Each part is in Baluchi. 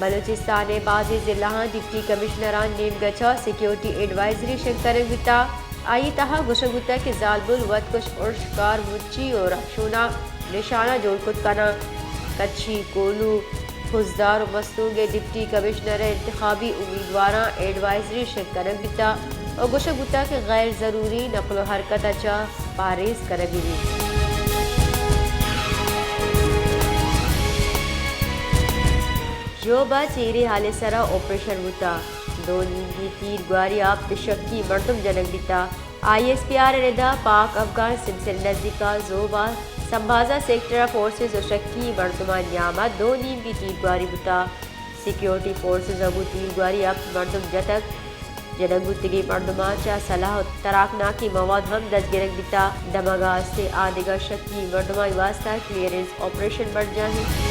بلوچستان ءِ بازیں ضلعاں ڈپٹی کمشنرانی نیمگ ءَ چہ سیکیورٹی ایڈوائزری شنگ کنگ بیتگ۔ آئی ءِ تہا گوشگ بوتگ کہ زالبول، وتکش، ارشکار، مچی ءُ رہشوناں نشانہ جوڑ کت کناں۔ کچھی، کوہلو، خضدار ءُ مستونگ ءِ ڈپٹی کمشنر ءِ انتخابی امیدواراں ایڈوائزری شنگ کنگ بیتگ ءُ گوشگ بوتگ کہ غیر ضروری نقل ءُ حرکت ءَ چہ پہریز کنگ بہ بیت۔ ژوب ءَ چیریں ہالے ءِ سرا آپریشن بوتگ، دو نیمگی تیر گواری ءَ ہپت شکی مردم جنگ بیتگ۔ آئی ایس پی آر ءِ ردا پاک افغان سمسر ءِ نزیک ءَ ژوب ءَ سمبھازا سیکٹر ءَ فورسز ءُ شکی مردمانی نیام ءَ دو نیمگی تیر گواری بوتگ۔ سیکیورٹی فورسز ءَ گوں تیر گواری ءَ ہپت مردم جتگ۔ جنگ بوتگیں مردماں چہ سلاہ ءُ تراکناکیں مواد ہم دزگرگ بیتگ۔ دمگ ءَ استیں آ دگہ شکی مردمانی واستہ کلیئرنس آپریشن برجاہ اِنت۔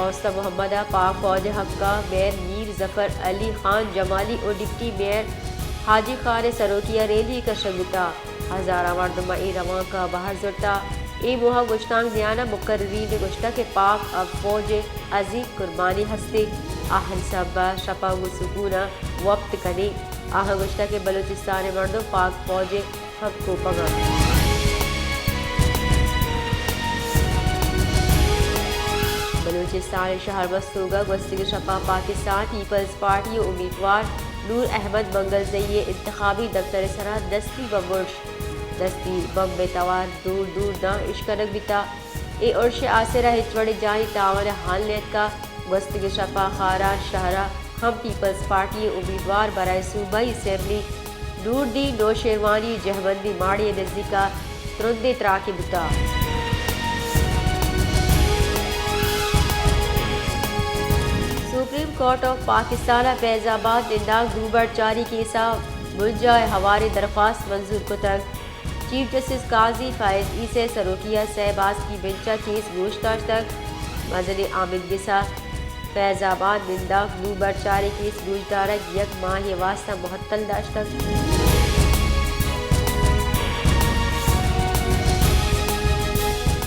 اوستہ محمد ءَ پاک فوج ءِ حق ءَ میئر میر ظفر علی خان جمالی ءُ ڈپٹی میئر حاجی خان ءِ سروکی ءَ ریلی کشگ بوتگ۔ ہزاراں مردماں اے روانک ءَ بہر زرتگ۔ اے موہ ءَ گشتانک دیان ءَ مقررین ءَ گوشتگ کہ پاک ءِ فوج ءِ عظیم قربانی ہست اِنت۔ آ ہر سہب ءَ شپ ءَ گوں سکون ءَ وپت کن اَنت۔ آہاں گوشتگ کہ بلوچستان ءِ مردم پاک فوج ءِ ہمکوپگ اَنت۔ بلوچستان ءِ شہر مستونگ ءَ گوستگیں شپ ءَ پاکستان پیپلز پارٹی ءِ امیدوار نور احمد منگلزئی ءِ انتخابی دپتر ءِ سرا دستی بمب ارش، دستی بمب ءِ توار دور دور داں اشکنگ بیتگ۔ اے ارش ءِ آسر ءَ ہچ وڑیں جانی تاوان ءِ حال نیتکگ۔ گوستگیں شپ ءَ خاران شہر ءَ ہم پیپلز پارٹی ءِ امیدوار برائے صوبائی اسمبلی نوردین نوشیروانی جہبندی ماڑی ءِ نزیک ءَ ترندیں تراکے بوتگ۔ سپریم کورٹ آف پاکستان ءَ فیض آباد ننداک دوبرچاری کیس ءِ ملجا ءِ ہواریں درخواست منظور کتگ۔ چیف جسٹس قاضی فائز عیسی ءِ سروکی ءَ سئے باسکی بنچ ءَ کیس گوش داشتگ۔ مزنیں آمدگس ءَ فیض آباد ننداک دوبرچاری کیس گوشدارگ یک ماہے ءِ واستہ مہتل داشتگ۔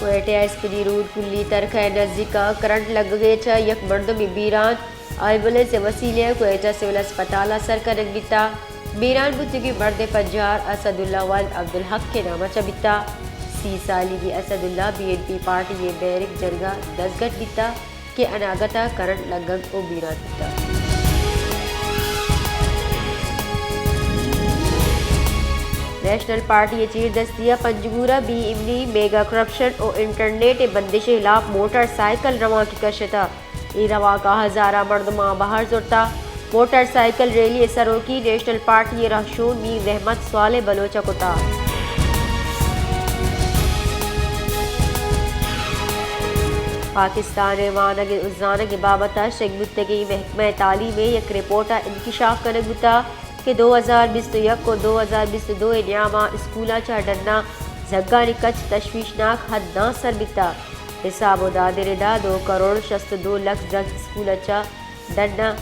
کوئٹہ ءِ اسپنی روڈ کلی ترکہ ءِ نزیک ءَ کرنٹ لگگ ءَ چہ یک مردمے بیران، ایمبولینس ءِ وسیلہ ءَ کوئٹہ سول ہسپتال ءَ سر کنگ بیتگ۔ بیران بوتگیں مرد ءِ پجار اسد اللہ ولد عبدالحق ءِ نام ءَ چہ بیتگ۔ سی سالیگیں اسد اللہ بی این پی پارٹی ءِ بیرک جنگ ءَ دزگٹ بیتگ کہ اناگت ءَ کرنٹ لگگ ءُ بیران بیتگ۔ نیشنل پارٹی ءِ چیردستی ءَ پنجگور ءَ بی ایمنی میگا کرپشن ءُ انٹرنیٹ ءِ بندش ءِ ہلاپ موٹر سائیکل روانکے کشتگ۔ اے روانک ءَ ہزاراں مردماں بہر زرتگ۔ موٹر سائیکل ریلی ءِ سروکی نیشنل پارٹی ءِ رہشون میر رحمت صالح بلوچ ءَ کتگ۔ پاکستان ءِ وانگ ءُ زانگ ءِ بابت ءَ شنگ بوتگیں محکمہ تعلیم ءِ یک رپورٹ ءَ انکشاف کنگ بوتگ کہ دو ہزار بیست ءُ یک ءُ دو ہزار بیست ءُ دو ءِ نیام ءَ اسکولاں چہ ڈناں زھگانی کچ تشویشناک حد داں سر بیتگ۔ حساب ءُ داد ءِ ردا دو کروڑ شست ءُ دو لکھ زھگ اسکول ءَ چہ ڈناں۔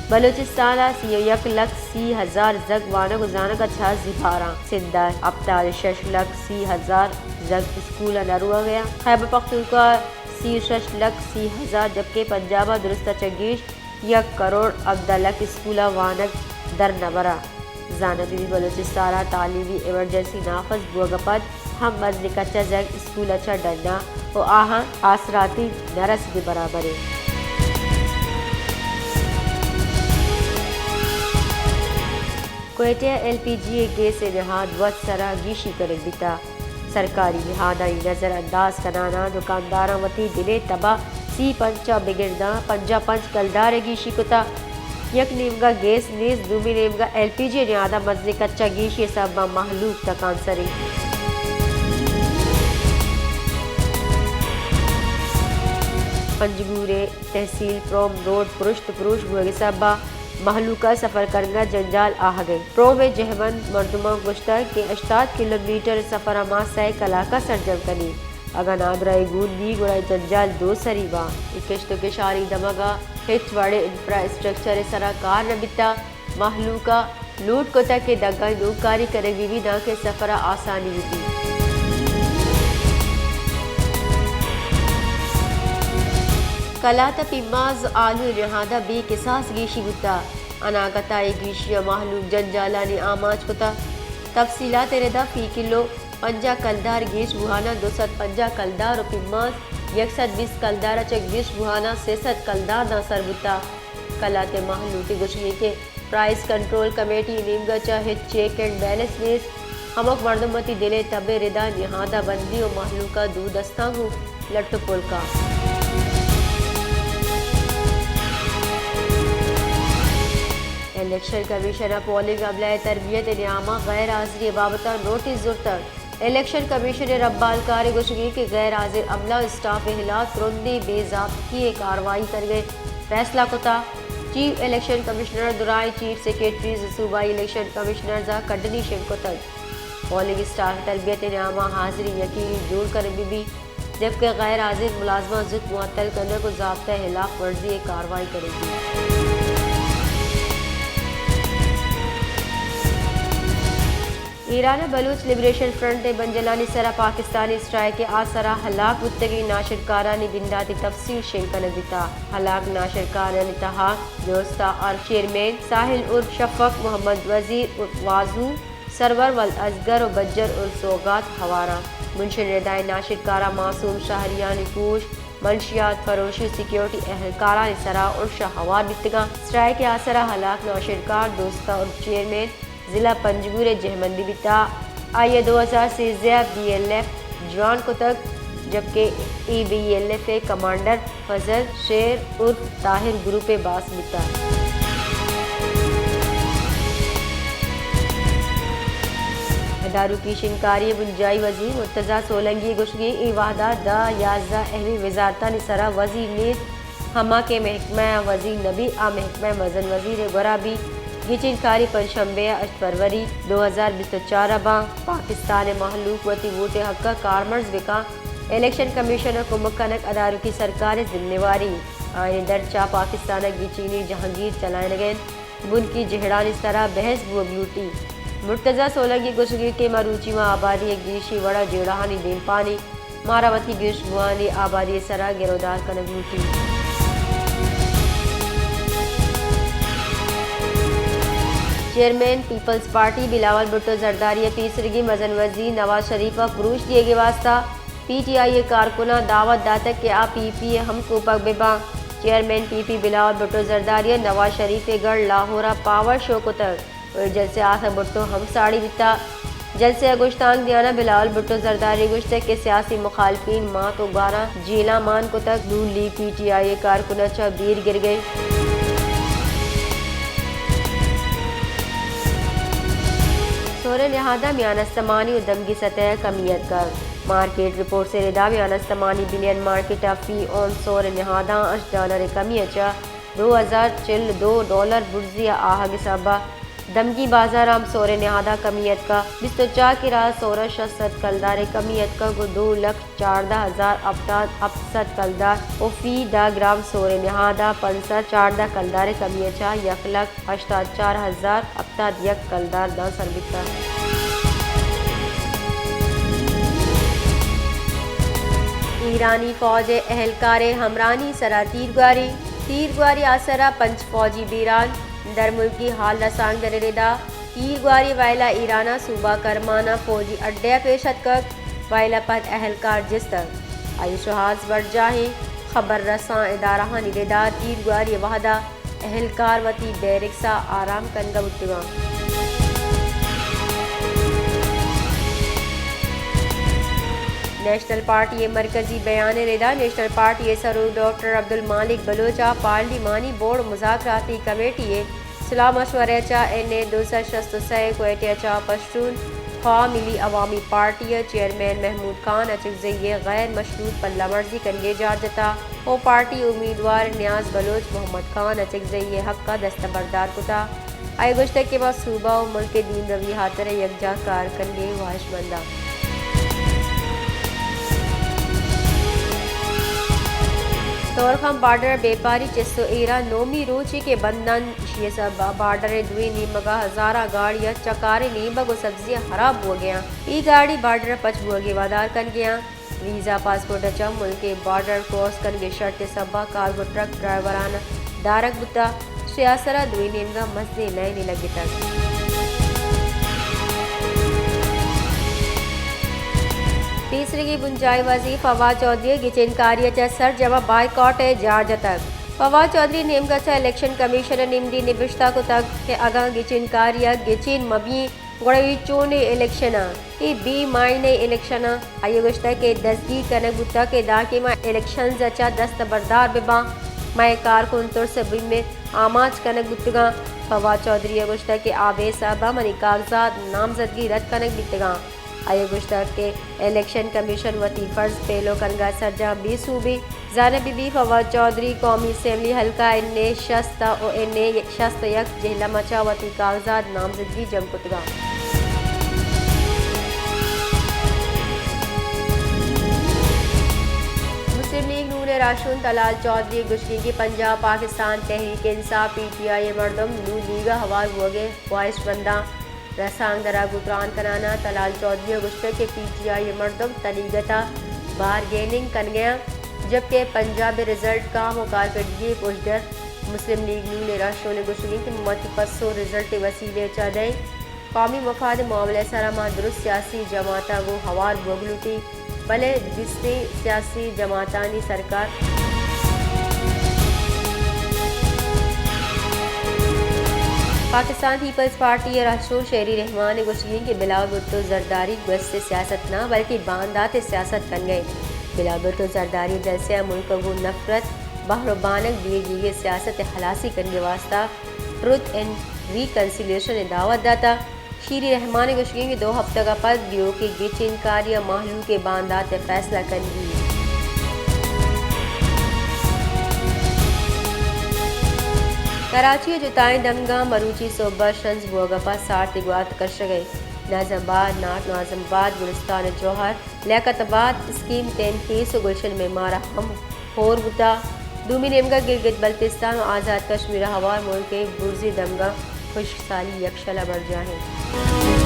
بلوچستان ءَ سی ءُ یک لکھ سی ہزار زھگ وانگ ءُ زانگ ءَ چہ زبھراں۔ سندھ ءَ ہپتاد ءُ شش لکھ سی ہزار زھگ اسکول ءَ نہ روگ ءَ اَنت۔ خیبر پختونخوا ءَ سی ءُ شش لکھ سی ہزار، جبکہ پنجاب ءَ درست ءَ چہ گیش یک کروڑ ہبدہ لکھ اسکول ءَ وانگ در نہ براں۔ زانگ بیت بلوچستان ءَ تعلیمی ایمرجنسی نافذ بوگ ءَ پد ہم مزنیں کچ ءَ زھگ اسکول ءَ چہ ڈناں ءُ آہاں آسراتی نہ رسگ ءِ برابر اِنت۔ کوئٹہ ءَ ایل پی جی ءِ گیس ءِ نہاد وت سرا گیشی کنگ بیتگ۔ سرکاری نہادانی نظر انداز کنان ءَ دکانداراں وتی دل ءِ تب ءَ سی پنچ ءَ بگر داں پنجاہ پنچ کلدار ءِ گیشی کتگ۔ یک نیمگ ءَ گیس نیست، دومی نیمگ ءَ ایل پی جی ءِ نہاد ءَ مزنیں کچ ءَ گیشی ءِ سبب ءَ مہلوک تکانسر اِنت۔ پنجگور ءِ تحصیل پروم روڈ پرشت پروش بوگ ءِ سبب ءَ مہلوک ءَ سفر کنگ ءَ جنجال آہگ ءَ اِنت۔ پروم ءِ جہبند مردماں گوشتگ کہ ہشتاد کلومیٹر ءِ سفر ءَ ما سئے کلاک ءَ سرجم کنیں۔ اگاں نادراہی گون بیت گڑا اے جنجال دو سری باں۔ اے کشت ءُ کشاری دمگ ءَ ہچ وڑیں انفراسٹرکچر ءِ سرا کار نہ بیتگ۔ مہلوک ءَ لوٹ کتگ کہ دگانی نوکاری کنگ بہ بیت دانکہ سفر ءَ آسانی بہ بیت۔ کلات ء پیماز آلو ء نہاد ء بے کساس گیشی بوتگ۔ اناگت ء اے گیشی ء مہلوک جنجالانی آماچ کتگ۔ تفصیلات ء ردا فی کلو پنجاہ کلدار گیش بوہان ء دو سد پنجاہ کلدار و پیماز یک سد بیست کلدار ء چہ گیش بوہان ء سئے سد کلدار داں سر بوتگ۔ کلات ء مہلوک ء گوشگ انت کہ پرائس کنٹرول کمیٹی ء نیمگ ء چہ ہچ چیک اینڈ بیلنس نیست۔ ہمک مردم وتی دل ء تب ء ردا نہاد ء بندی و مہلوک ء دو دستاں گوں لٹ و پل کاں۔ الیکشن کمیشن ء پولنگ عملہ ء تربیت ء نیام ء غیر حاضری ء بابت ء نوٹس زرتگ۔ الیکشن کمیشن ء رمبالکار ء گوشگ انت کہ غیر حاضر عملہ ء اسٹاف ء ہلاپ ترندیں بے ضابطگی ء کاروائی کنگ ء فیصلہ کتگ۔ چیف الیکشن کمشنر ء درائیں چیف سیکرٹریز ء صوبائی الیکشن کمشنرز ء کڈنی شنگ کتگ۔ پولنگ اسٹاف ء تربیت ء نیام ء حاضری یقینی جوڑ کنگ بہ بیت، جبکہ غیر حاضر ملازماں زوت معطل کنگ و ضابطہ ء ہلاپ ورزی ء کاروائی کنگ بیت۔ ایران ء بلوچ لبریشن فرنٹ ء بنجلانی سرا پاکستانی اسٹرائیک ء آسرا ہلاک بوتگیں ناشرکارانی بنداتی تفصیل شنگ کنگ بیتگ۔ ہلاک ناشرکارانی تہا دوستا آر چیئرمین ساحل عرف شفق، محمد وزیر عرف وازو، سرور ولد اصغر و بجر عرف سوگات ہوار انت۔ بنشن ردائیں ناشرکاراں معصوم شہریانی کوش، منشیات فروشی و سیکیورٹی اہلکارانی سرا ارش ء ہوار بیتگاں۔ اسٹرائیک ء آسرا ہلاک ناشرکار دوستا عرف چیئرمین ضلع پنجگور ء جہمندی بیتگ۔ آئی ء دو ہزار سیزدہ ء بی ایل ایف جوائن کتگ، جبکہ اے بی ایل ایف ء کمانڈر فضل شیر عرف طاہر گروپ ء باس بیتگ۔ ادارکی شنگکاری ء بنجاہی وزیر مرتضی سولنگی ء گوشگ انت اے وہدا دہ یازدہ اہمیں وزارتانی سرا وزیر نیست، ہما کہ محکمہ ء وزیر نہ بیت، آ محکمہ ء مزن وزیر ء گورا بیت۔ گچین کاری پنچ شنبے ء ہشت فروری دو ہزار بیست و چار ء باں۔ پاکستان ء مہلوک وتی ووٹ ء حق ء کارمرز بکن۔ الیکشن کمیشن ء کمک کنگ ادارکی سرکار ء ذمہ واری۔ آئین ء درچ ء پاکستان ء گچینی جہانگیر چلائینگ ء انت۔ بنکی جہڑانی سرا بحث بوگ لوٹی۔ مرتضی سولنگی گوشگی کہ مروچی ما آبادی ء گیشی وڑا جیڑہانی دیمپانی، مارا وتی گیش بوانی آبادی ء سرا گرودار کنگ لوٹی۔ چیئرمین پیپلز پارٹی بلاول بھٹو زرداری ء پیسرگی مزن وزیر نواز شریف ء پروش دیگ ء واستہ پی ٹی آئی ء کارکناں دعوت داتگ کہ آ پی پی ء ہمکوپگ بہ باں۔ چیئرمین پی پی بلاول بھٹو زرداری ء نواز شریف ء گڑ لاہور ء پاور شو کتگ و اے جلسہ ء آسا بھٹو ہم ساڑی بیتگ۔ جلسہ ء گوشتانک دیان ء بلاول بھٹو زرداری ء گوشتگ کہ سیاسی مخالفین مات و گواراں جیلاں مان کتگ، نون لیگ پی ٹی آئی ء کارکناں چہ بیر گرگ ء انت۔ سور ء نہاد ء میان استمانی و دمگی سطح ء کمی اتکگ۔ مارکیٹ رپورٹس ء ردا میان استمانی بلین مارکیٹ ء فی اونس سور ء نہاداں ہشت ڈالر ء کمی ء چہ دو ہزار چل دو ڈالر برزی ء آہگ ء حساب ء۔ دمگی بازار ء ہم سور ء نہاد ء کمی اتکگ۔ بیست و چار کراس سور ء شش سد کلدار ء کمی اتکگ و دو لکھ چاردہ ہزار ہپتاد ہپت سد کلدار و فی دہ گرام سور ء نہاد ء پنچ سد چاردہ کلدار ء کمی ء چہ یک لکھ ہشتاد چار ہزار ہپتاد یک کلدار داں سر بیتگ۔ ایرانی فوج ء اہلکار ء ہمراہانی سرا تیرگواری، تیرگواری آسرا پنچ فوجی بیران، درملکی حال رسانکدر ء ردا تیرگواری وئیل ء ایران ء صوبہ کرمان ء فوجی اڈہ ء پیش اتکگ، وئیل ء پد اہلکار جستگ۔ آئی ء شوہاز برجاہیں خبر رساں ادارہانی ردا تیرگواری ء وہدا اہلکار وتی بیرکس ء آرام کنگ ء بوتگاں۔ نیشنل پارٹی ء مرکزی بیان ء ردا نیشنل پارٹی ء سروک ڈاکٹر عبدالمالک بلوچ ء پارلیمانی بورڈ مذاکراتی کمیٹی ء صلاح مشورہ ء چہ این اے دو سد شست و سئے کوئٹہ ء چہ پشتون خواہ ملی عوامی پارٹی ء چیئرمین محمود خان اچکزئی ء غیر مشروط پلہ مرزی کنگ ء جار جتا و پارٹی امیدوار نیاز بلوچ محمد خان اچکزئی ء حق ء دستبردار کتا۔ آئی ء گوشتگ کہ ما صوبہ و ملک ء دیمروی ہاتر ء یکجاہ کار کنگ ء واہشمند آں۔ تورخم بارڈر ء بیپاری چست و ایران نومی روچے کہ بندان، ایشی ء سبب ء بارڈر ء دوئیں نیمگ ء ہزاراں گاڑی ء چکاریں نیمگ و سبزیاں ہراب بوگ ء آں۔ اے گاڑی بارڈر ء پچ بوگ ء ودار کنگ ء آں۔ ویزا پاسپورٹ ءَ چہ ملک ءِ بارڈر کراس کنگ ءِ شرط ءِ سبب ءَ کارگو ٹرک ڈرائیوراں دارگ بوتگ۔ شے آسر ءَ دوئیں نیمگ ءَ مزنیں لائنے لگتگ۔ پیسریگیں بنجاہی وزیر فواد چوہدری ءَ گچین کاری ءَ چہ سرجم ءَ بائیکاٹ ءِ جار جتگ۔ فواد چوہدری ءِ نیمگ ءَ چہ الیکشن کمیشن ءَ نمدی نبشتہ کتگ کہ اگاں گچین کاری ءَ گچین مہ بی گڑا اے چونیں الیکشن اَنت؟ اے بے معنی الیکشن اَنت۔ آئی ءَ گوشتگ کہ دزگیر کنگ بوتگ کہ دانکہ ما الیکشنز ءَ چہ دست بردار بہ باں، مئے کارکن ترس ءِ بیم ءَ آماچ کنگ بوتگ اَنت۔ فواد چوہدری ءَ گوشتگ کہ آ بے سبب ءَ منی کاغذات نامزدگی رد کنگ بیتگ اَنت۔ آئی ءَ گوشتگ کہ الیکشن کمیشن وتی فرض پیلو کنگ ءَ سرجم بے سوب اِنت۔ زانگ بہ بیت فواد چوہدری قومی اسمبلی حلقہ این اے شست ءُ این اے شست ءُ یک جہلم ءَ چہ وتی کاغذات نامزدگی جم کتگ اَنت۔ مسلم لیگ نون ءِ راہشون طلال چوہدری ءِ گوشگ اِنت کہ پنجاب پاکستان تحریک انصاف، پی ٹی آئی، ءِ مردم نون لیگ ءَ ہوار بوگ ءِ خواہشمنداں۔ رسانکدراں گوں تران کنان ءَ طلال چوہدری ءَ گوشتگ کہ پی ٹی آئی ءِ مردم تنیگت ءَ بارگیننگ کنگ ءَ اَنت، جبکہ پنجاب ءِ رزلٹ کام ءُ کارکردگی ءِ پژدر۔ مسلم لیگ نون ءِ راہشون ءِ گوشگ اِنت کہ ما وتی پسو رزلٹ ءِ وسیلہ ءَ چہ دئیں۔ قومی مفاد ءِ معاملہ ءِ سرا ما درست سیاسی جماعتاں گوں ہوار بوگ لوٹیں۔ بلے دیستیں سیاسی جماعتانی سرکار۔ پاکستان پیپلز پارٹی ءِ راہشون شیری رحمان ءِ گوشگ اِنت کہ بلاول بھٹو زرداری گوست ءِ سیاست نہ بلکہ باندات ءِ سیاست کنگ ءَ اِنت۔ بلاول بھٹو زرداری ءِ جلسہ ءَ ملک ءَ گوں نفرت، بہر ءُ بانگ، دیر دیگ ءِ سیاست ءِ ہلاسی کنگ ءِ واستہ ٹروتھ اینڈ ریکنسیلیشن ءِ دعوت داتگ۔ شیری رحمان ءِ گوشگ اِنت کہ دو ہپتگ ءَ پد دیوک ءِ گچین کاری ءَ مہلوک ءِ باندات ءِ فیصلہ کنگی اِنت۔ کراچی ءِ جتائیں دمگاں مروچی سہب ءَ شنز بوگ ءَ پد سارتی گوات کشگ ءَ اِنت۔ ناظم آباد، نارتھ ناظم آباد، گلستان جوہر، لیاقت آباد، اسکیم ٹین پیس ءُ گلشن معمار ءَ ہم ہور بوتگ۔ دومی نیمگ ءَ گلگت بلتستان ءُ آزاد کشمیر ءَ ہوار ملک ءِ برزی دمگاں خشک سالی یکشل ءَ برجاہ اِنت۔